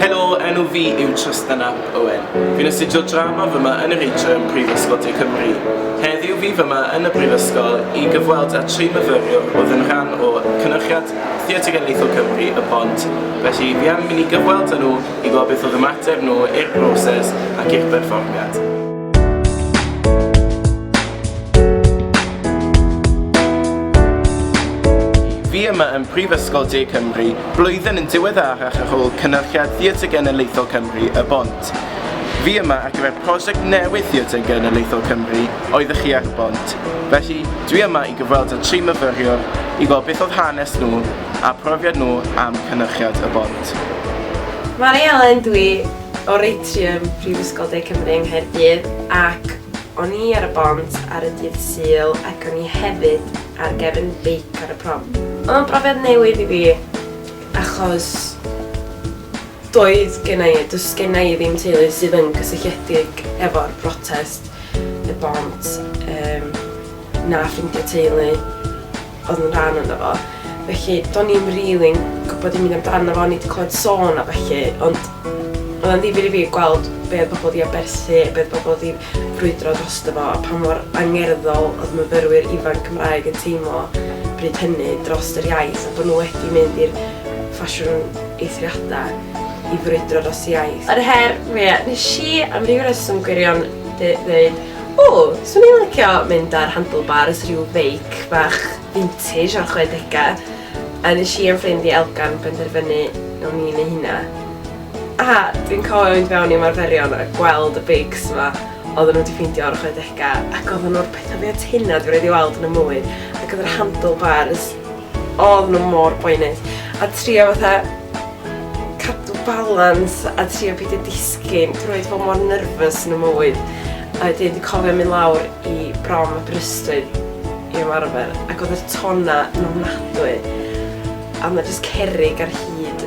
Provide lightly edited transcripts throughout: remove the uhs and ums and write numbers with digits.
Helo, enw fi yw Trystan ap Owen. Fi'n astudio drama fyma yn yr Atrium, Prifysgol De Cymru. Heddiw fi fyma yn y Brifysgol i gyfweld â tri myfyriwr oedd yn rhan o cynyrchiad Theatr Genedlaethol Cymru, Y Bont. Felly fi am mynd i gyfweld â nhw i gweld beth oedd ymateb nhw i'r broses ac i'r berfformiad. Fi yma ym Mhrifysgol De Cymru, blwyddyn yn diweddarach ar ôl cynyrchiad Theatr Genedlaethol Cymru, Y Bont. Fi yma ar gyfer prosiect newydd Theatr Genedlaethol Cymru, Oeddech chi ar y Bont? Felly, dwi yma i gyfweld â tri myfyriwr i gweld beth oedd hanes nhw a profiad nhw am cynyrchiad Y Bont. Mari Elen dwi, o'r Atrium, Prifysgol De Cymru yng Nghaerdydd, ac o'n i ar y bont ar y dydd Sul ac o'n i hefyd ar gefn beic ar y prom. Oedd o'n brofiad newydd i fi achos doedd genna i, does genna i ddim teulu sydd yn gysylltiedig efo'r brotest, y bont, um, na ffrindiau teulu. oedd yn rhan ono fo. Felly do'n i'm rili'n gwybod dim byd amdano fo, o'n i 'di clywed sôn a ballu, ond oedd o'n ddifyr i fi gweld be oedd pobl 'di aberthu, be oedd pobl 'di frwydro drosto fo, a pa mor angerddol oedd myfyrwyr ifanc Cymraeg yn teimlo bryd hynny dros yr iaith, a bod nhw wedi mynd i'r ffasiwn eithriadau i frwydro dros y iaith. Yr her mwya, nes i am ryw reswm gwirion ddeud, O, swn i'n licio mynd ar handlebars rhyw feic bach vintage o'r chwedegau. A nes i a'n ffrind i Elgan benderfynu nawn ni neud hynna. A dwi'n cofio mynd fewn i ymarferion a gweld y beics 'ma oedden nhw 'di ffeindio o'r chwedegau ac oedden nhw'r pethau fwya tenau dwi 'rioed 'di weld yn 'y mywyd ac oedd yr handlebars, oedden nhw mor boenus a trio fatha cadw balans a trio peidio disgyn, dwi 'rioed 'di bod mor nervous yn 'y mywyd. A wedyn dwi'n cofio mynd lawr i Brom Aberystwyth i ymarfer ac oedd y tonna yn ofnadwy a oedd 'na jyst cerrig ar hyd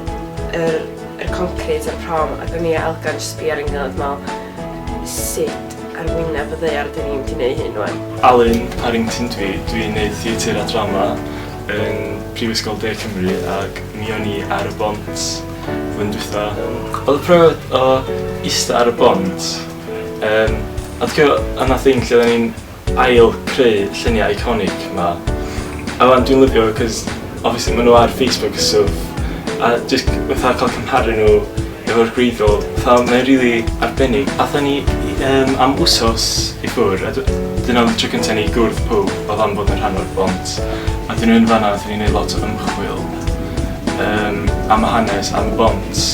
yr yr concrit a'r prom ac o'n i a Elgan jyst sbio ar ein gilydd me'wl sut ar wyneb y ddaear 'dyn ni'n mynd i neud hyn ŵan? Alun Harrington dwi, dwi'n neud theatr a drama yn Prifysgol De Cymru ac mi o'n i ar y bont flwyddyn dwytha. Oedd y profiad o ista ar y bont Yym, a ti'n cofio yna thing lle oedden ni'n ail creu lluniau iconic 'ma? A wan dwi'n lyfio cos obviously maen nhw ar Facebook a stwff a jyst fatha cael cymharu nhw efo'r gwreiddiol fatha mae'n rili arbennig. Aethon ni yym am wsos i ffwr' a dyna oedd y tro cynta i ni gwrdd pawb oedd am fod yn rhan o'r bont a 'dyn nhw yn fan'na wnaethon ni wneud lot o ymchwil yym am y hanes am y bont.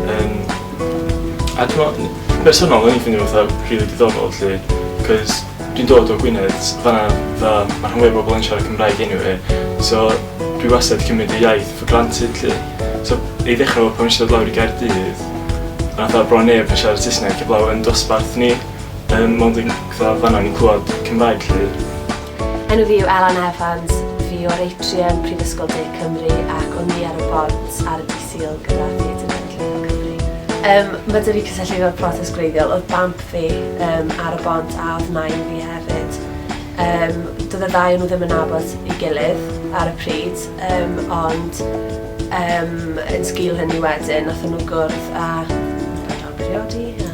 Yym a dwi me'wl yn bersonol o'n i'n ffindio fo fatha rili diddorol 'lly 'cos dwi'n dod o Gwynedd s- fan'na fatha ma' rhan fwya o bobol yn siarad Cymraeg eniwe so dwi wastad 'di cymryd y iaith for granted 'lly. So i ddechra efo pan nesh i ddod lawr i Gaerdydd o' 'na fatha bron neb yn siarad Saesneg heblaw yn dosbarth ni yym mond yn fatha fan'na o'n i'n clwad Cymraeg 'lly. Enw fi yw Elan Evans, fi o'r Atrium, Prifysgol De Cymru ac o'n i ar y bont ar y dydd Sul gyda Theatr Genedlaethol Cymru. Um, mae dy fi cysylltu efo'r proses gwreiddiol, oedd bamp fi um, ar y bont a oedd nain fi hefyd. Um, doedd y ddau o'n nhw ddim yn nabod ei gilydd ar y pryd, um, ond um, yn sgil hynny wedyn, nath nhw gwrdd a priodi a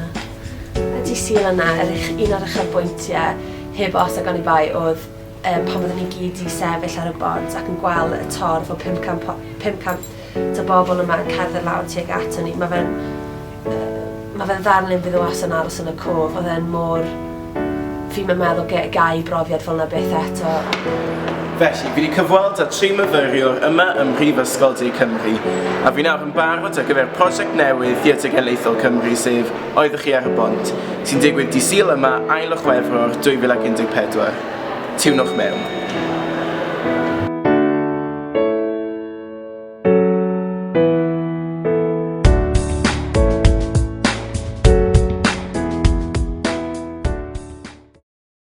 y dydd Sul yna, yr un o'r uchafbwyntiau heb os ac oni bai oedd um, pan oedden ni gyd i sefyll ar y bont ac yn gweld y torf o 500, 500 o bobl yma yn cerdded lawr tuag ato ni. Mae fe'n ma fe'n ddarlun fydd o wastad yn aros yn y cof. Oedd e'n mor... Fi'n meddwl gai brofiad fel yna byth eto. Felly, fi wedi cyfweld â tri myfyriwr yma ym Mhrifysgol De Cymru, a fi nawr yn barod ar gyfer prosiect newydd Theatr Genedlaethol Cymru sef Oeddech chi ar y bont, sy'n digwydd dydd Sul yma, ail o Chwefror 2014. Tiwnwch mewn.